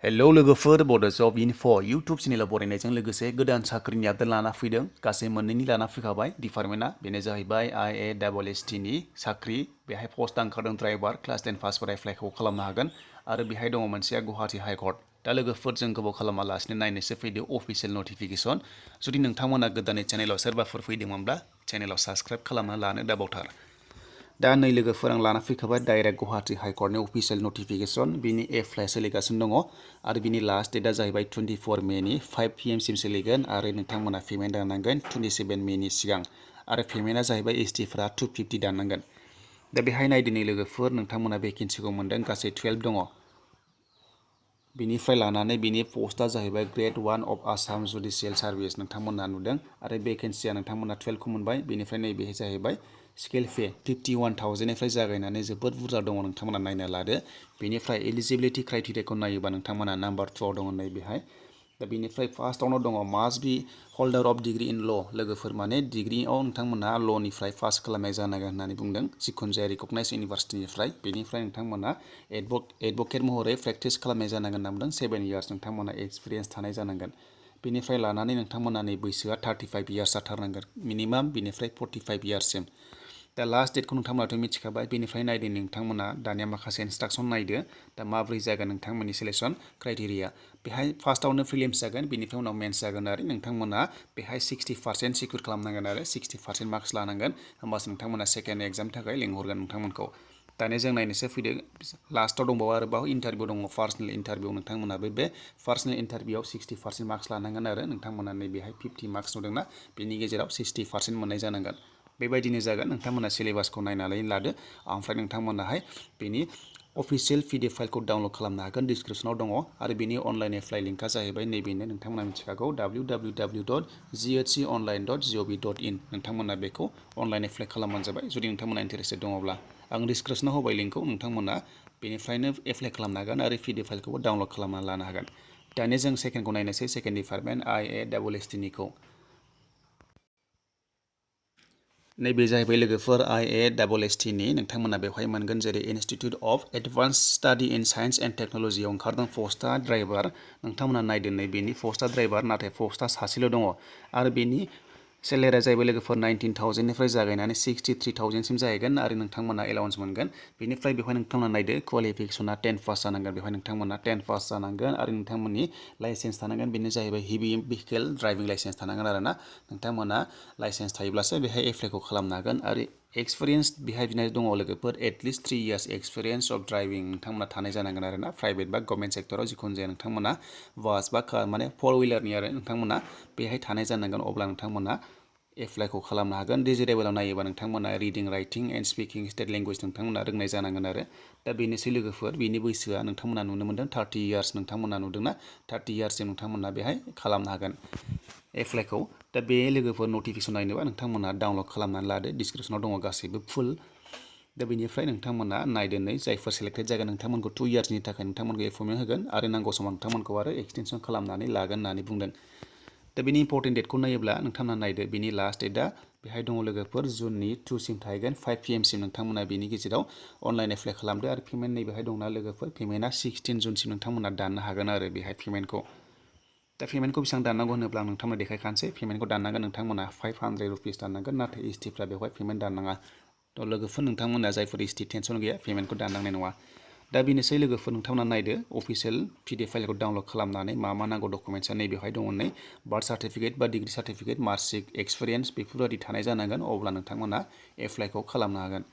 hello लोगोफोर बड' जब info YouTube चेनेलाव बरायनायजों लोगोसे गोदान साख्रिनि आपडेट लाना फैदों गासै मोननैनि लाना फैखाबाय डिपार्टमेन्टआ बेनो जाहैबाय IASST नि साख्रि बेहाय पस्ट ओंखारदों ड्राइभार क्लास 10 पासफोरा एप्लाइखौ खालामनो हागोन आरो बेहाय दङ मोनसेया गुवाहाटी हाइकर्ट दा लोगोफोर जों गोबाव खालामालासिनो नायनोसो फैदो अफिसियेल नटिफिकेसन जुदि नोंथांमोना गोदानै चेनेलाव सोरबाफोर फैदोंमोनब्ला चेनेलाव साबस्क्राइब खालामना लानो दाबावथार दा नै लोगोफोर आं लाना फैखाबाय डाइरेक्ट गुवाहाटी हाइकर्टनि अफिसियेल नटिफिकेसन बिनि एप्लाइ सोलिगासिनो दङ आरो बिनि लास्ट डेटआ जाहैबाय 24 मेनि 5 PM सिम सोलिगोन आरो नोंथांमोना पेमेन्ट दाननांगोन 27 मेनि सिगां आरो पेमेन्टआ जाहैबाय STफ्रा 250 दाननांगोन दा बेहाय नायदिनै लोगोफोर नोंथांमोना भेकेन्सिखौ मोनदों गासै 12 दङ बिनिफ्राय लानानै बिनि पस्टआ जाहैबाय ग्रेड 1 अफ आसाम जुडिशियेल सार्भिस नोंथांमोना नुदों आरो भेकेन्सिया नोंथांमोना 12 खौ मोनबाय बेनिफ्राय नैबे जाहैबाय स्केल पे 51,000 निफ्राय जागायनानै जोबोद बुरजा दङ नोंथांमोना नायना लादो बेनिफ्राय एलिजिबिलिटि क्राइटेरियाखौ नायोबा नोंथांमोना नाम्बार 2 आव दङ नै बेहाय दा बेनिफ्राय फार्स्टआवनो दङ मास्ट बि हल्डार अफ डिग्री इन ल लोगोफोर माने डिग्रीआव नोंथांमोना लनिफ्राय पास खालामनाय जानांगोन होननानै बुंदों जिखुनु जाया रिकगनाइज इउनिभार्सिटिनिफ्राय बेनिफ्राय नोंथांमोना एडभकेट महरै प्रेक्टिस खालामनाय जानांगोन होनना बुंदों 7 इयार्स नोंथांमोना एक्सपिरियेन्स थानाय जानांगोन बेनिफ्राय लानानै नोंथांमोनानि बैसोआ 35 इयार्स जाथारनांगोन मिनिमाम बेनिफ्राय 45 इयार्ससिम दा लास्ट डेटखौ नोंथांमोनाथ' मिथिखाबाय बेनिफ्राय नायदो नोंथांमोना दानिया माखासे इन्सट्राक्सन नायदो दा माब्रै जागोन नोंथांमोननि सिलेक्सन क्राइटेरिया बेहाय फार्स्टआवनो प्रिलिम्स जागोन बेनिफ्राय उनाव मेन्स जागोन आरो नोंथांमोना बेहाय 60% सिकिउर खालामनांगोन आरो 60% मार्क्स लानांगोन होमबासो नोंथांमोना सेकेन्ड एग्जामनि थाखाय लिंहरगोन नोंथांमोनखौ दानिया जों नायनोसो फैदो लास्टआव दंबावो आरोबाव इन्टारभिउ दङ पार्सनेल इन्टारभिउ नोंथांमोनाबो बे पार्सनेल इन्टारभिउआव 60% मार्क्स लानांगोन आरो नोंथांमोना नैबेहाय 50 मार्क्स नुदोंना बेनि गेजेराव 60% मोननाय जानांगोन बेबायदिनो जागोन नोंथांमोना सिलेबासखौ नायनानै लादो ओमफ्राय नोंथांमोनाहाय बेनि अफिसियेल PDF फाइलखौ डाउनलड खालामनो हागोन डिसक्रिपसनाव दङ आरो बेनि अनलाइन एप्लाइ लिंकआ जाहैबाय नैबेनो नोंथांमोना मिथिखागौ www.ghconline.gov.in नोंथांमोना बेखौ अनलाइन एप्लाइ खालामबानो जाबाय जुदि नोंथांमोना इन्टारेस्टेड दङब्ला आं डिसक्रिपसनाव होबाय लिंकखौ नोंथांमोना बेनिफ्रायनो एप्लाइ खालामनो हागोन आरो PDF फाइलखौबो डाउनलड खालामना लानो हागोन दानिया जों सेकेन्डखौ नायनोसै सेकेन्ड डिपार्टमेन्ट IASST निखौ नैबे जाहैबाय लोगोफोर IASST नि नोंथांमोना बेवहाय मोनगोन जेरै institute of advance study in science and टेक्न'लजियाव ओंखारदों पस्टआ ड्राइभार नोंथांमोना नायदो नै बेनि पस्टआ ड्राइभार नाथाय पस्टआ सासेल' दङ आरो बेनि सेलेरिया जाहैबाय लोगोफोर 19,000 निफ्राय जागायनानै 63,000 सिम जाहैगोन आरो नोंथांमोना एलाउन्स मोनगोन बेनिफ्राय बेवहाय नोंथांमोना नायदो क्वालिफिकेसना 10 पास जानांगोन बेवहाय नोंथांमोना 10 पास जानांगोन आरो नोंथांमोननि लाइसेन्स थानांगोन बेनो जाहैबाय हेभि भेहिकेल ड्राइभिं लाइसेन्स थानांगोन आरोना नोंथांमोना लाइसेन्स थायोब्लासो बेहाय एप्लाइखौ खालामनो हागोन आरो एक्सपिरियेन्स बेहाय बिनाय दङ लोगोफोर at least 3 years experience of driving नोंथांमोना थानाय जानांगोन आरोना प्राइभेट बा गभर्नमेन्ट सेक्टराव जिखुनु जाया नोंथांमोना बास बा कार माने 4 हुइलारनि आरो नोंथांमोना बेहाय थानाय जानांगोन अब्ला नोंथांमोना एप्लाइखौ खालामनो हागोन डिजिटेबलाव नायोबा नोंथांमोना reading writing and speaking state language नोंथांमोना रोंनाय जानांगोन आरो दा बेनोसै लोगोफोर बेनि बैसोआ नोंथांमोना नुनो मोन्दों 30 इयार्स नोंथांमोना नुदोंना 30 इयार्ससिम नोंथांमोना बेहाय खालामनो हागोन एप्लाइखौ दा बे लोगोफोर नटिफिकेसन नायनोबा नोंथांमोना डाउनलड खालामनानै लादो डिसक्रिपसनाव दङ गासैबो फुल दा बेनिफ्राय नोंथांमोना नायदो नै जायफोर सेलेक्टेड जागोन नोंथांमोनखौ 2 इयार्सनि थाखाय नोंथांमोनखौ एपइन्टमेन्ट होगोन आरो नांगौ समाव नोंथांमोनखौ आरो एक्सटेनसन खालामनानै लागोन होननानै बुंदों दा बेनि इम्पर्टेन्ट डेटखौ नायोब्ला नोंथांमोना नायदो बेनि लास्ट डेटआ बेहाय दङ लोगोफोर जुननि 2 सिम थाहैगोन 5 PM सिम नोंथांमोना बेनि गेजेराव अनलाइन एप्लाइ खालामदो आरो पेमेन्ट नैबेहाय दंना लोगोफोर पेमेन्टआ 16 जुनसिम नोंथांमोना दाननो हागोन आरो बेहाय पेमेन्टखौ दा पेमेन्टखौ बेसेबां दाननांगौ होनोब्ला आं नोंथांमोना देखायखानोसै पेमेन्टखौ दाननांगोन नोंथांमोना 500 रुपिस दाननांगोन नाथाय STफ्रा बेवहाय पेमेन्ट दाननाङा थ' लोगोफोर नोंथांमोना जायफोर ST टेनसन गैया पेमेन्टखौ दाननांनाय नङा दा बेनोसै लोगोफोर नोंथांमोना नायदो अफिसियेल PDF फाइलखौ डाउनलड खालामनानै मा नांगौ डकुमेन्ट्सआ नैबेवहाय दङ नै बार्थ सार्टिफिकेट बा डिग्री सार्टिफिकेट मार्कशिट एक्सपिरियेन्स बेफोरबायदि थानाय जानांगोन अब्ला नोंथांमोना एप्लाइखौ खालामनो हागोन